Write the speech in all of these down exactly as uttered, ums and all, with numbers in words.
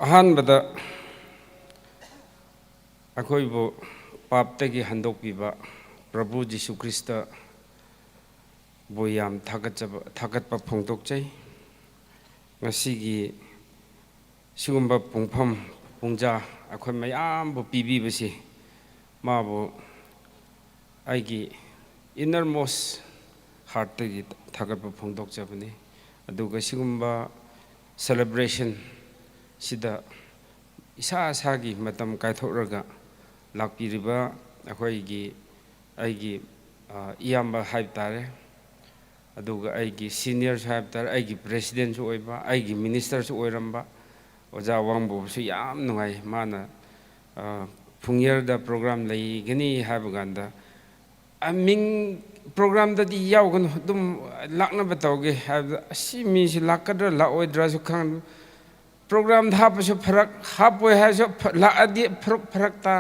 ꯑꯍꯥꯟꯕꯗ ꯑꯩꯈꯣꯏꯕꯨ ꯄꯥꯞꯇꯒꯤ ꯍꯟꯗꯣꯛꯄꯤꯕ ꯄ꯭ꯔꯚꯨ ꯖꯤꯁꯨ ꯈ꯭ꯔꯤꯁꯇꯕꯨ ꯌꯥꯝ ꯊꯥꯒꯠꯆꯕ, ꯊꯥꯒꯠꯄ ꯐꯣꯡꯗꯣꯛꯆꯩ꯫ ꯉꯁꯤꯒꯤ ꯁꯤꯒꯨꯝꯕ ꯄꯨꯡꯐꯝ ꯄꯨꯡꯖꯥ ꯑꯩꯈꯣꯏ ꯃꯌꯥꯝꯕꯨ ꯄꯤꯕꯤꯕꯁꯤ ꯃꯥꯕꯨ ꯑꯩꯒꯤ innermost heartꯇꯒꯤ ꯊꯥꯒꯠꯄ ꯐꯣꯡꯗꯣꯛꯆꯕꯅꯤ꯫ ꯑꯗꯨꯒ ꯁꯤꯒꯨꯝꯕ celebration ꯁꯤꯗ ꯏꯁꯥ ꯏꯁꯥꯒꯤ ꯃꯇꯝ ꯀꯥꯏꯊꯣꯛꯂꯒ ꯂꯥꯛꯄꯤꯔꯤꯕ ꯑꯩꯈꯣꯏꯒꯤ, ꯑꯩꯒꯤ, ꯑ, ꯏꯌꯥꯝꯕ ꯍꯥꯏꯕ ꯇꯥꯔꯦ, ꯑꯗꯨꯒ ꯑꯩꯒꯤ seniorꯁꯨ ꯍꯥꯏꯕ ꯇꯥꯔꯦ, ꯑꯩꯒꯤ presidentꯁꯨ ꯑꯣꯏꯕ, ꯑꯩꯒꯤ ministerꯁꯨ ꯑꯣꯏꯔꯝꯕ ꯑꯣꯖꯥ ꯋꯥꯡꯕꯣꯕꯨꯁꯨ ꯌꯥꯝ ꯅꯨꯡꯉꯥꯏ꯫ ꯃꯥꯅ, ꯑ, ꯐꯨꯡꯌꯔꯗ program ꯂꯩꯒꯅꯤ ꯍꯥꯏꯕ ꯀꯥꯟꯗ, ꯑ, ꯃꯤꯡ programꯗꯗꯤ ꯌꯥꯎꯒꯅꯨ, ꯑꯗꯨꯝ ꯂꯥꯛꯅꯕ ꯇꯧꯒꯦ ꯍꯥꯏꯕꯗ, ꯑꯁꯤ ꯃꯤꯁꯤ ꯂꯥꯛꯀꯗ꯭ꯔꯥ ꯂꯥꯛꯑꯣꯏꯗ꯭ꯔꯥꯁꯨ ꯈꯪ-, programꯗ ꯍꯥꯞꯄꯁꯨ ꯐꯔꯛ, ꯍꯥꯞꯄꯣꯏ ꯍꯥꯏꯔꯁꯨ ꯐ-, ꯂꯥꯛꯑꯗꯤ ꯐꯔꯛ, ꯐꯔꯛ ꯇꯥ꯫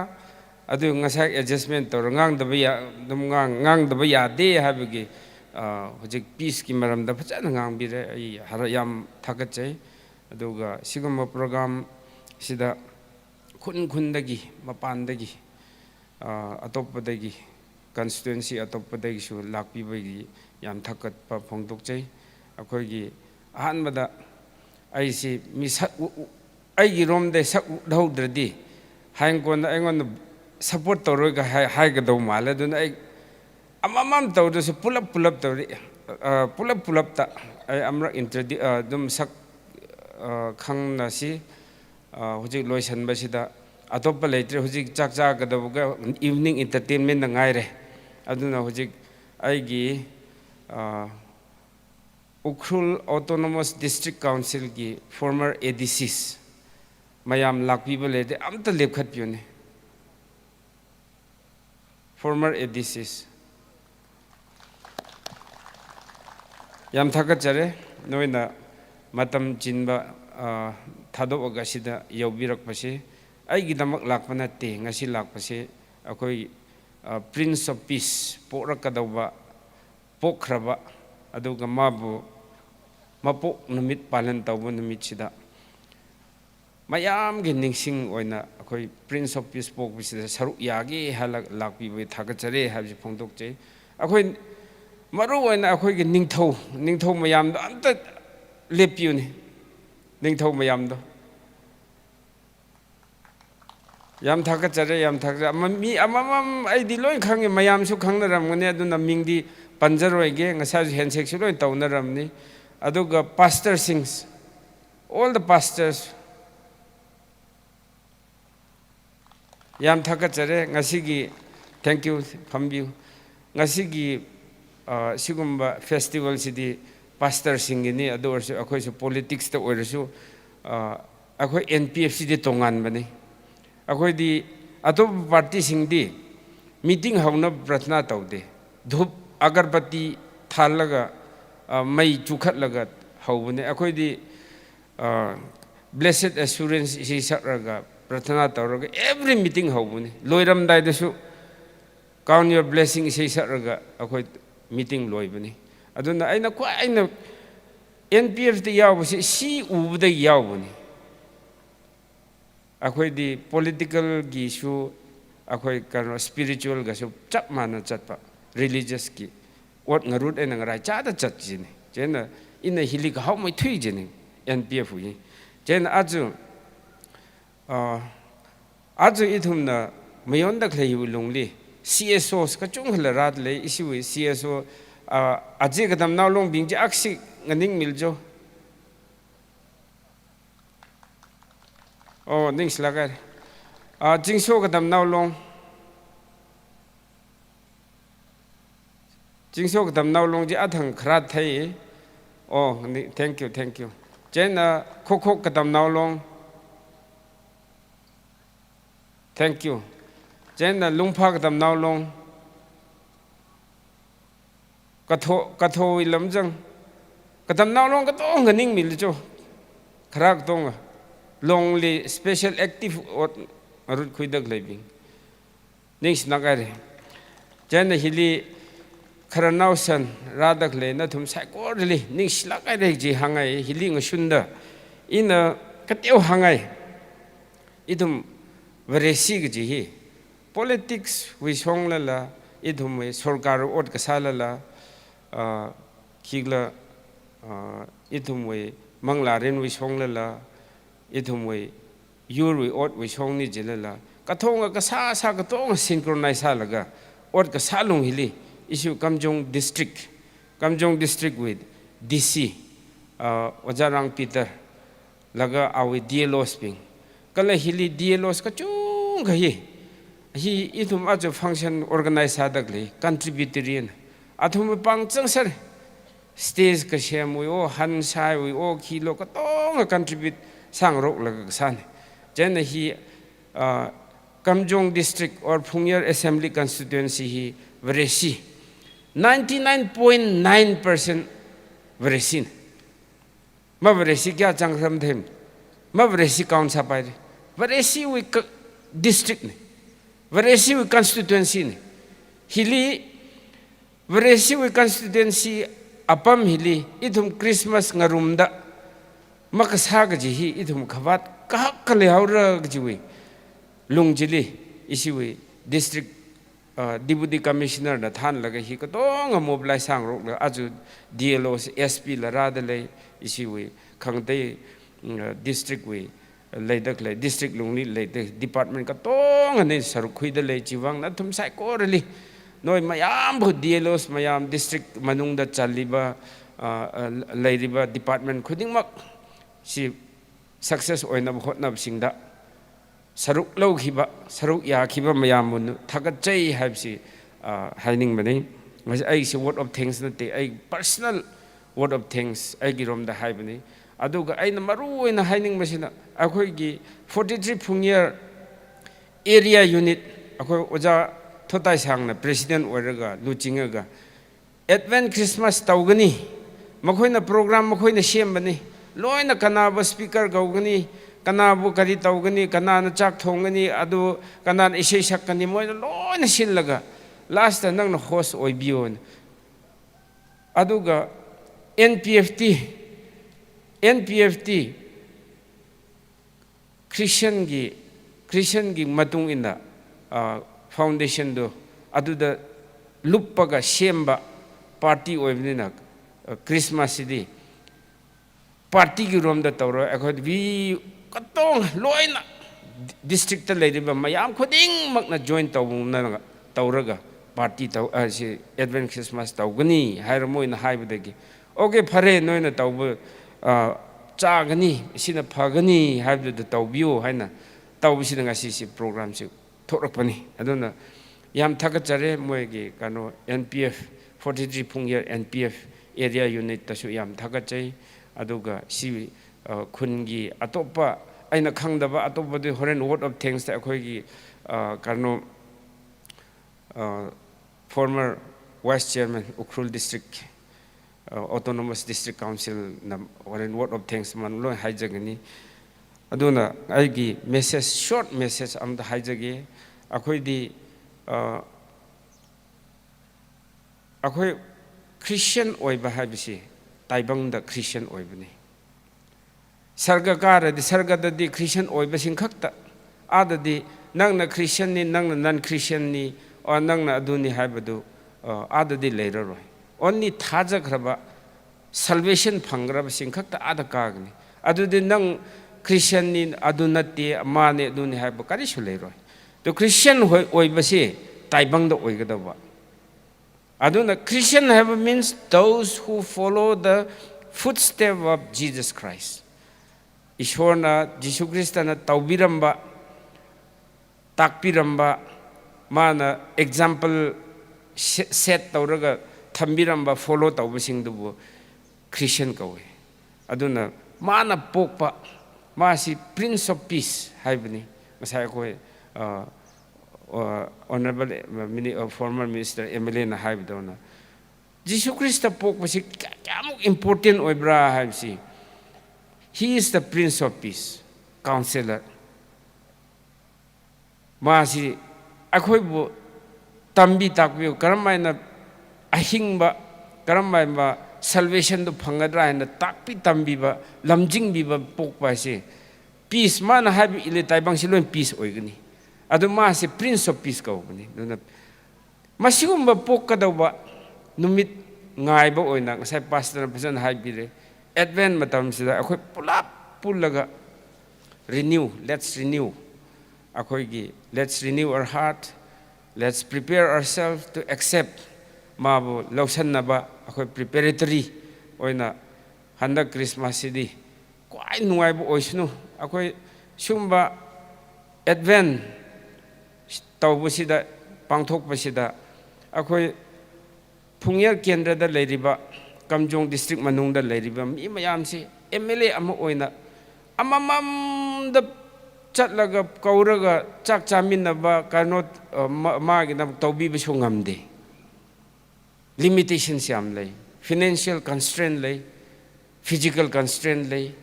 ꯑꯗꯨ ꯉꯁꯥꯏ adjustment ꯇꯧꯔ ꯉꯥꯡꯗꯕ ꯌꯥ-, ꯑꯗꯨꯝ ꯉꯥꯡ-, ꯉꯥꯡꯗꯕ ꯌꯥꯗꯦ ꯍꯥꯏꯕꯒꯤ, ꯑ, ꯍꯧꯖꯤꯛ peaceꯀꯤ ꯃꯔꯝꯗ ꯐꯖꯅ ꯉꯥꯡꯕꯤꯔꯦ꯫ ꯑꯩ ꯍꯔꯥ-, ꯌꯥꯝ ꯊꯥꯒꯠꯆꯩ꯫ ꯑꯗꯨꯒ ꯁꯤꯒꯨꯝꯕ program ꯁꯤꯗ ꯈꯨꯟ ꯈꯨꯟꯗꯒꯤ, ꯃꯄꯥꯟꯗꯒꯤ, ꯑ, ꯑꯇꯣꯞꯄꯗꯒꯤ, constituency ꯑꯇꯣꯞꯄꯗꯒꯤꯁꯨ ꯂꯥꯛꯄꯤꯕꯒꯤ ꯌꯥꯝ ꯊꯥꯒꯠꯄ ꯐꯣꯡꯗꯣꯛꯆꯩ꯫ ꯑꯩꯈꯣꯏꯒꯤ ꯑꯍꯥꯟꯕꯗ ꯑꯩꯁꯤ ꯃꯤꯁꯛ ꯎ-, ꯎ-, ꯑꯩꯒꯤ ꯔꯣꯝꯗ ꯁꯛ ꯎꯠꯍꯧꯗ꯭ꯔꯗꯤ ꯍꯌꯦꯡ ꯀꯣꯟꯅ ꯑꯩꯉꯣꯟꯗ support ꯇꯧꯔꯣꯏꯒ ꯍꯥꯏ-, ꯍꯥꯏꯒꯗꯧ ꯃꯥꯜꯂꯦ꯫ ꯑꯗꯨꯅ ꯑꯩ ꯑꯃꯃꯝ ꯇꯧꯗ꯭ꯔꯁꯨ ꯄꯨꯂꯞ ꯄꯨꯂꯞ ꯇꯧꯔꯤ, ꯑ, ꯄꯨꯂꯞ ꯄꯨꯂꯞꯇ ꯑꯩ ꯑꯃꯔꯛ introdu-, ꯑ, ꯑꯗꯨꯝ ꯁꯛ, ꯑ, ꯈꯪꯅꯁꯤ꯫ ꯑ, ꯍꯧꯖꯤꯛ ꯂꯣꯏꯁꯤꯟꯕꯁꯤꯗ ꯑꯇꯣꯞꯄ ꯂꯩꯇ꯭ꯔꯦ꯫ ꯍꯧꯖꯤꯛ ꯆꯥꯛ ꯆꯥꯒꯗꯕꯒ evening entertainmentꯅ ꯉꯥꯏꯔꯦ꯫ ꯑꯗꯨꯅ ꯍꯧꯖꯤꯛ ꯑꯩꯒꯤ, ꯑ, ꯎꯈ꯭ꯔꯨꯜ Autonomous District Councilꯒꯤ former ADCs ꯃꯌꯥꯝ ꯂꯥꯛꯄꯤꯕ ꯂꯩꯔꯗꯤ ꯑꯝꯇ ꯂꯦꯞꯈꯠꯄꯤꯌꯨꯅꯦ꯫ Former ADCs꯫ ꯌꯥꯝ ꯊꯥꯒꯠꯆꯔꯤ, ꯅꯣꯏꯅ ꯃꯇꯝ ꯆꯤꯟꯕ, ꯑ, ꯊꯥꯗꯣꯛꯑꯒ ꯁꯤꯗ ꯌꯧꯕꯤꯔꯛꯄꯁꯤ꯫ ꯑꯩꯒꯤꯗꯃꯛ ꯂꯥꯛꯄ ꯅꯠꯇꯦ, ꯉꯁꯤ ꯂꯥꯛꯄꯁꯤ ꯑꯩꯈꯣꯏ, ꯑ, Prince of Peace ꯄꯣꯛꯂꯛꯀꯗꯧꯕ, ꯄꯣꯛꯈ꯭ꯔꯕ, ꯑꯗꯨꯒ ꯃꯥꯕꯨ ꯃꯄꯣꯛ ꯅꯨꯃꯤꯠ ꯄꯥꯂꯟ ꯇꯧꯕ ꯅꯨꯃꯤꯠꯁꯤꯗ ꯃꯌꯥꯝꯒꯤ ꯅꯤꯡꯁꯤꯡ ꯑꯣꯏꯅ ꯑꯩꯈꯣꯏ Prince of Peace ꯄꯣꯛꯄꯁꯤꯗ ꯁꯔꯨꯛ ꯌꯥꯒꯦ ꯍꯥꯏꯅ ꯂꯥꯛꯄꯤꯕꯒꯤ ꯊꯥꯒꯠꯆꯔꯤ ꯍꯥꯏꯕꯁꯤ ꯐꯣꯡꯗꯣꯛꯆꯩ꯫ ꯑꯩꯈꯣꯏ ꯃꯔꯨ ꯑꯣꯏꯅ ꯑꯩꯈꯣꯏꯒꯤ ꯅꯤꯡꯊꯧ, ꯅꯤꯡꯊꯧ ꯃꯌꯥꯝꯗꯣ ꯑꯝꯇ ꯂꯦꯞꯄꯤꯌꯨꯅꯦ, ꯅꯤꯡꯊꯧ ꯃꯌꯥꯝꯗꯣ꯫ ꯌꯥꯝ ꯊꯥꯒꯠꯆꯔꯤ, ꯌꯥꯝ ꯊꯥꯒꯠꯆꯔꯤ꯫ ꯑꯃ, ꯃꯤ ꯑꯃꯃꯝ ꯑꯩꯗꯤ ꯂꯣꯏ ꯈꯪꯉꯤ, ꯃꯌꯥꯝꯁꯨ ꯈꯪꯅꯔꯝꯒꯅꯤ, ꯑꯗꯨꯅ ꯃꯤꯡꯗꯤ ꯄꯟꯖꯔꯣꯏꯒꯦ, ꯉꯁꯥꯏꯁꯨ handshake ꯁꯨ ꯂꯣꯏ ꯇꯧꯅꯔꯝꯅꯤ꯫ ꯑꯗꯨꯒ pastor ꯁꯤꯡ, all the pastors, ꯌꯥꯝ ꯊꯥꯒꯠꯆꯔꯤ ꯉꯁꯤꯒꯤ, thank you, ꯐꯝꯕꯤꯌꯨ꯫ ꯉꯁꯤꯒꯤ, ꯑ, ꯁꯤꯒꯨꯝꯕ festival ꯁꯤꯗꯤ pastor ꯁꯤꯡꯒꯤꯅꯤ, ꯑꯗꯨ ꯑꯣꯏꯔꯁꯨ ꯑꯩꯈꯣꯏꯁꯨ politics ꯇ ꯑꯣꯏꯔꯁꯨ, ꯑ, ꯑꯩꯈꯣꯏ NPF ꯁꯤꯗꯤ ꯇꯣꯉꯥꯟꯕꯅꯤ꯫ ꯑꯩꯈꯣꯏꯗꯤ ꯑꯇꯣꯞꯄ party ꯁꯤꯡꯗꯤ meeting ꯍꯧꯅꯕ ꯄ꯭ꯔꯊꯅꯥ ꯇꯧꯗꯦ꯫ ꯙꯨꯞ ꯑꯒꯔꯕꯇꯤ ꯊꯥꯜꯂꯒ, ꯑ, ꯃꯩ ꯆꯨꯈꯠꯂꯒ ꯍꯧꯕꯅꯦ꯫ ꯑꯩꯈꯣꯏꯗꯤ, ꯑ, Blessed Assurance ꯏꯁꯩ ꯁꯛꯂꯒ ꯄ꯭ꯔꯊꯅꯥ ꯇꯧꯔꯒ every meeting ꯍꯧꯕꯅꯤ꯫ ꯂꯣꯏꯔꯝꯗꯥꯏꯗꯁꯨ Count Your Blessing ꯏꯁꯩ ꯁꯛꯂꯒ ꯑꯩꯈꯣꯏ meeting ꯂꯣꯏꯕꯅꯤ꯫ ꯑꯗꯨꯅ ꯑꯩꯅ ꯈ꯭ꯋꯥꯏ, ꯑꯩꯅ NPF ꯇ ꯌꯥꯎꯕꯁꯤ ꯁꯤ ꯎꯕꯗꯒꯤ ꯌꯥꯎꯕꯅꯤ꯫ ꯑꯩꯈꯣꯏꯗꯤ political ꯒꯤꯁꯨ, ꯑꯩꯈꯣꯏ ꯀꯩꯅꯣ spiritual ꯒꯁꯨ ꯆꯞ ꯃꯥꯟꯅ ꯆꯠꯄ, religious ꯀꯤ ꯑꯣꯠ ꯉꯥꯔꯨꯠ ꯑꯩꯅ ꯉꯔꯥꯏ ꯆꯥꯗ ꯆꯠꯁꯤꯅꯤ꯫ ꯆꯦꯟꯅ ꯏꯟꯅ ꯍꯤꯂꯤ ꯀꯍꯥꯎ ꯃꯩ ꯊꯨꯏ ꯆꯦꯅꯤ, NPF ꯍꯨꯏ꯫ ꯆꯦꯟꯅ ꯑꯆꯨ, ꯑ, ꯑꯆꯨ ꯏꯊꯨꯝꯅ ꯃꯌꯣꯟꯗ ꯈꯂꯩ ꯍꯤꯕꯨ ꯂꯨꯡꯂꯤ, CSO ꯀꯆꯨꯡ ꯈꯂ ꯔꯥꯠ ꯂꯩ, ꯏꯁꯤꯕꯨ CSO, ꯑ, ꯑꯖꯦ ꯀꯗꯝ ꯅꯥꯎ ꯂꯣꯡ ꯕꯤꯡ ꯆꯦ ꯑꯛꯁꯤ ꯉꯅꯤꯡ ꯃꯤꯜꯖꯣ꯫ ꯑꯣ, ꯅꯤꯡꯁꯤꯜꯂꯛꯑꯦ꯫ ꯑꯥ, ꯆꯤꯡꯁꯣ ꯀꯗꯝ ꯅꯥꯎꯂꯣꯡ꯫ ꯆꯤꯡꯁꯣ ꯀꯗꯝ ꯅꯥꯎꯂꯣꯡ ꯖꯤ ꯑꯊꯪ ꯈꯔ ꯊꯩ꯫ ꯑꯣ, ꯅꯤ-, thank you, thank you꯫ ꯆꯦꯟꯅ ꯈꯣꯈꯣꯛ ꯀꯗꯝ ꯅꯥꯎꯂꯣꯡ꯫ Thank you꯫ ꯆꯦꯟꯅ ꯂꯨꯡꯐꯥ ꯀꯗꯝ ꯅꯥꯎꯂꯣꯡ꯫ ꯀꯊꯣ-, ꯀꯊꯣꯋꯤ ꯂꯝꯖꯪ꯫ ꯀꯗꯝ ꯅꯥꯎꯂꯣꯡ ꯀꯇꯣꯡ ꯉꯅꯤꯡ ꯃꯤꯜꯂꯤꯆꯣ꯫ ꯈꯔ ꯀꯇꯣꯡ ꯂꯣꯡꯂꯤ special active ꯑꯣꯠ ꯃꯔꯨꯠ ꯈꯨꯏꯗꯛ ꯂꯩꯕꯤꯡ꯫ ꯅꯤꯡꯁꯤꯅ ꯀꯥꯏꯔꯦ꯫ ꯆꯦꯟꯅ ꯍꯤꯂꯤ ꯈꯔ ꯅꯥꯎꯁꯟ ꯔꯥꯗꯛ ꯂꯩ ꯅꯊꯨꯝ ꯁꯥꯏꯀꯣꯔꯗꯂꯤ ꯅꯤꯡꯁꯤꯂꯥꯛ ꯀꯥꯏꯔꯦ ꯖꯤ ꯍꯪꯉꯥꯏ ꯍꯤꯂꯤ ꯉꯁꯨꯟꯗ꯫ ꯏꯅ ꯀꯇꯦꯎ ꯍꯪꯉꯥꯏ꯫ Ithum Varesi kaji hi politics wui shonglala, ithumwui sorkar ot kasālala, ah, khikhala, ah, ithumwui manglārinwui shonglala, ithumwui yurwui otwui shongli jilala, katonga kasāsā katonga synchronize sālaga ot kasā lung hili, ishi Kamjong District, Kamjong District wui D C, ah, Ojā Rang Peter, laga awui D L Os bing. Kala hili D L Os kachungkha hi, hi ithum aja function organize sāda khalei contributory na. Athum pāng changser, stage kasemwui o, han saiwui o, khilo katonga contribute sāngaroklaga kasāna. Chieina hi, ah, Kamjong District or Phungyar Assembly Constituency hi Varesi, ninety-nine point nine percent Varesi na. Ma Varesi kayā chang ram them. Ma Varesi count sāpai re. Varesiwui ka-, district na. Varesiwui constituency na. Hili, Varesiwui constituency apam hili, ithum Christmas ngarumda makasā kaji hi, ithum khavāt kahak khalei haora kajiwui lung chili, ishiwui district, ah, Deputy Commissioner na thānlaga hi katonga mobilize sāngarokla, aja D L Os, S P la rāda lei, ishiwui khangatei, mm, ah, district wui leida khalei, district lungli leida department katongana sāruk khuida lei, chiwuivang nathum saikorali, noi mayāmva D L Os mayām, district manungda challiva, ah, ah, leiriva department khudingmāk, chi success oinava hotnabsingda sāruk lou khiva, sāruk yā khiva mayāmvun thakat chei haibasi, ah, hainingmana. Ngasi aisi word of thanks nate, ai personal word of thanks aigiromda haibana. Aduga aina maruoina hainingmasina, akhoigi forty-three Phungyar Area Unit, akhoi Ojā Thotaisangna president oiraga, luchingaga, Advent Christmas tau kani, makhoina program makhoina sembani, loina kanava speaker kau kani, kanava kari tau kani, kanana chak thong kani, adu kanana isei sak kani, moina loina sinlaga, last ta nangna host oibiyo. Aduga N P F T, N P F T, Christian gi, Christian gi matung inda, ah, foundation do, aduda luppaga semba party oibnina, ah, Christmas di party giromda taura, akhoi vi katong loina district ta leiriba mayam khudingmakna join tauna tauraga party tau, ah, si Advent Christmas tau kani haira moina haibadagi, okay, phare, noina tauba, ah, chā kani, sina pha kani haibada taubiyo haina taubasina ngasi si program si thokrakpani. Aduna yam thakat chare, moigi kano N P F, forty-three Phungyar N P F area unit tasu yam thakat chai. Aduga si, ah, khungi atoppa, aina khangdava atoppa di horen word of thanks ta akhoigi, ah, kano, ah, former Vice Chairman Ukhrul District, uh, Autonomous District Council na horen word of thanks man loi haijagani. Aduna aigi message, short message amda haijage. Akhoidi, uh, akhoi Christian oiba haibasi, taibangda Christian oibani. Sarga kāradi, sargadadi Christian oibasing khakta. Adadi, nangna Christian ni, nangna non-Christian ni, or nangna aduni haibadu, uh, adadi leiraroi. Only thāzakharaba, salvation phangkharabasing khakta ada kākani. Adudi nang Christian ni, adu nate, mane, aduni haiba karisu leiroi. To Christian hoi, oibasi, taibangda oikadava. Aduna Christian haiba means those who follow the footstep of Jesus Christ. Ishwarna, Jisu Khristana taubiramba, takpiramba, mana example se-, set tauraga thambiramba, follow taubasingdubu Christian kawe. Aduna mana pokpa, masi Prince of Peace haibani. Ngasai akhoi, uh, uh, Honorable, uh, Mini-, uh, former Minister M L A na haibadona. Jisu Khrista pokpasi kya-, kayamuk important oibra haibasi. He is the Prince of Peace, Counselor. Masi akhoibu tambi takpiu, karam eina ahingba, karam eina salvation tu phangkadra eina takpi tambiba, lamjingbiba pokpasi Peace, mana haibi ili Taibangshi loina peace oigani. Ado masi Prince of Peace kaugani. Duna masigumba pokadauba numit ngaiba oina ngasai pastor na phazan haibire. Advent matamsida akhoi pulap pullaga renew, let's renew. Akhoigi, let's renew our heart, let's prepare ourselves to accept. Mabu lausannaba akhoi preparatory oina handak Christmas sidi khuinungaiba oisnu. Akhoi sumba Advent taubasida, pangthokbasida, akhoi Phungyar Kendra da leiriba, Kamjong District manungda leiriba mi mayamsi M L A ama oina amamamda chatlaga kauraga chak chaminnaba, kanot, uh, ma-, magina taubiba shu ngamde. Limitations yam lei, financial constraint lei, physical constraint lei,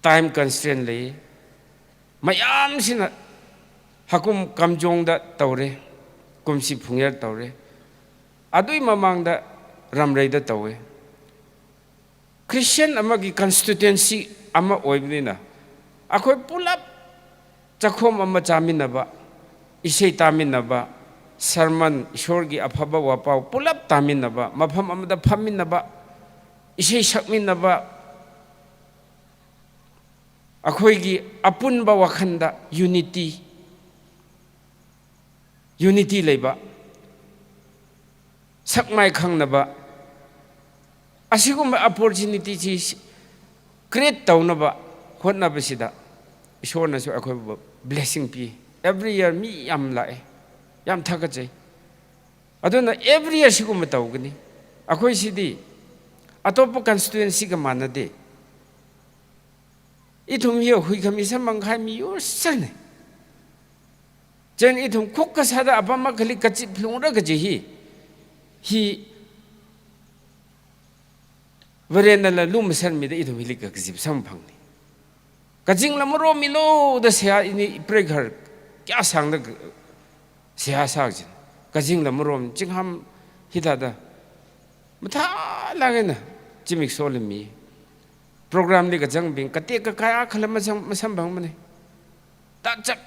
time constraint lei. Mayamsina hakum Kamjongda taure, kumsi Phungyar taure. Adui mamangda Ramreida taure. Christian amagi constituency ama oibnina, akhoi pulap chakhom ama chaminnaba, isei taminnaba, sermon, Ishorgi aphaba wapao pulap taminnaba, mapham amada phaminnaba, isei sakminnaba, akhoigi apunba wakhanda unity, unity leiba, sakmai khangnaba, asigumba opportunity chi create taunaba hotnabasida, Ishornasu akhoiba blessing pi. Every year mi yam lae, yam thakachei. Aduna every year sigumba taugani. Akhoi sidi atopa constituency ga manade. Ithum hi huikhami samphang khai miyur sane. Chen ithum khukha sāda apam akhali kazip phlungra kaji hi, hi Varenala lumashanmida ithum hili kazip samphangni. Kazingla maromilu da seihā ini prekhar kya sangda seihā sākajin. Kazingla marom chingham hithāda mathālāk eina zimik solimi. Program li kazangbing katek kakai akhala masang, masamphangmane. Tachak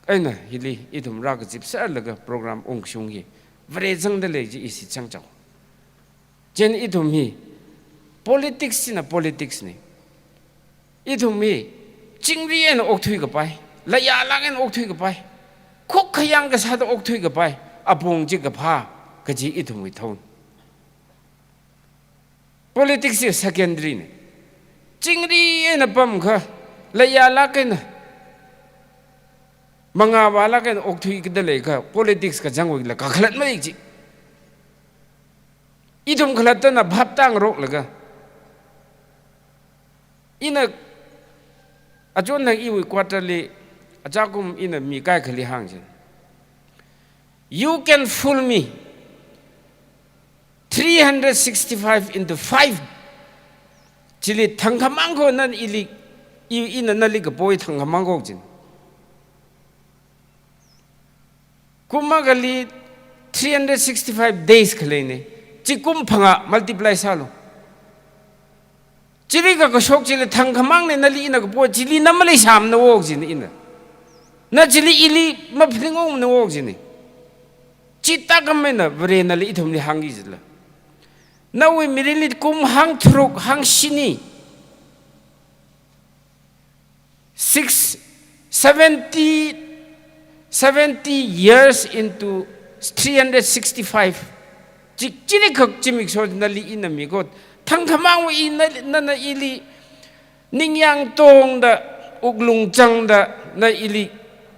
eina hili ithum rākazip sālaga program ungshung hi Vare zangda lei ji ishi changchao. Chen ithum hi politics china politics ni. Ithum hi chingri eina okthui kapai, layālāk eina okthui kapai, khukha yang kasāda okthui kapai, apong chi kaphā kaji ithumwui thao. Politics is secondary ni. Chingri eina pamkha, layālāk eina, mangāvālāk eina okthui kada leikha, politics kazangwuila kakhalat maleiji. Ithum khalattana bhap tāngaroklaga. Ina achon nang iwui quarter li, achakum ina mi kaikhali hāngchin. You can fool me three hundred sixty-five into five. Chili thangkhamang ko nana ili, i, ina nali kapoi thangkhamang ko jin. Kum akhali three hundred sixty-five days khaleine. Chi kum phangā multiply sālu. Chili kakashok chili thangkhamangne nali ina kapo chili na maleisāmana wok jin ina. Na chili ili maphlingaomana wok jin. Chithākhameina Vare nali ithumli hāngki jila. Nawui mirinli kum hangtharuk hangshini. Six, seventy, seventy years into three hundred sixty-five. Chi, chili khak zimik so nali ina mi ko. Thangkhamang ina, nana ili ningyāng tongda, wuklung changda, na ili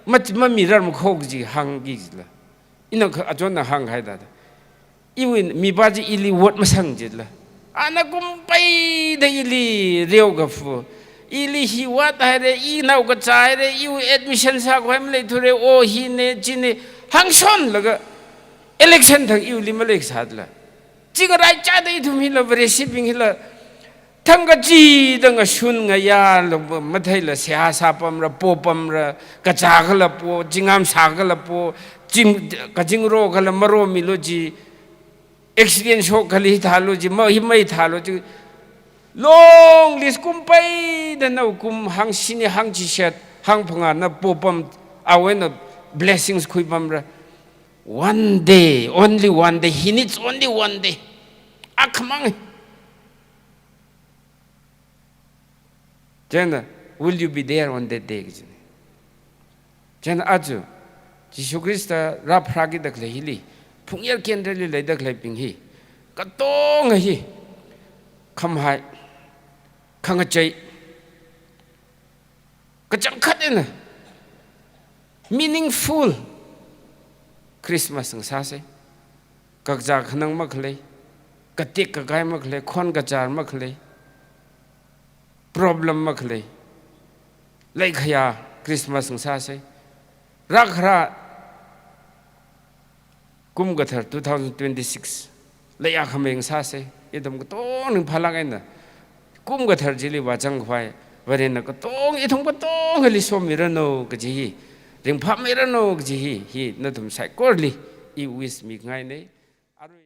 mat, mamirar makho ji hāngki jila. Ina kha achonna hānghaida da. Iwui mipā chi ili ot masang jila. Ana kum paida ili reo kafu. Ili hi ot haire, inao kachā haire, iwui admission sākhavai maleithure, o hine, chine, hāngshonlaga election thang iwuili maleisāla. Chingarai chāda ithum hila, Vareshibing hila, thang kachida ngashun ngayā lo matheila seihā sāpamra, popamra, kachā khala po, chingam sā khala po, ching, kachingro khala maromilu ji, accident shok khala hithālu ji, ma, hi maithālu ji. Long list kum paida nao kum hangshini, hangchishat, hangphangā na popam, awui eina blessings khuipamra. One day, only one day. He needs only one day. Akhamang. Chieina, will you be there on that day? Kajina. Chieina aja, Jishu Khrista rāpharākida khalei hili, phungyar kenrali leida khaleibing hi, katonga hi, khamahai, khangachei, kachangkhat eina, meaningful Christmas ngasāsa. Kakazā khanang makhalei, katik kakai makhalei, khon kachar makhalei, problem makhalei, leikhayā Christmas ngasāsa. Rākhara kum kathar two thousand twenty-six, leiya khamei ngasāsa. Ithum katong ringphālāk eina, kum kathar chili vāzangkhavai, Varena katong, ithum katongali somiranu kaji hi, ringphāmiranu kaji hi, hi nathum saikorali i wish mingaina. Arui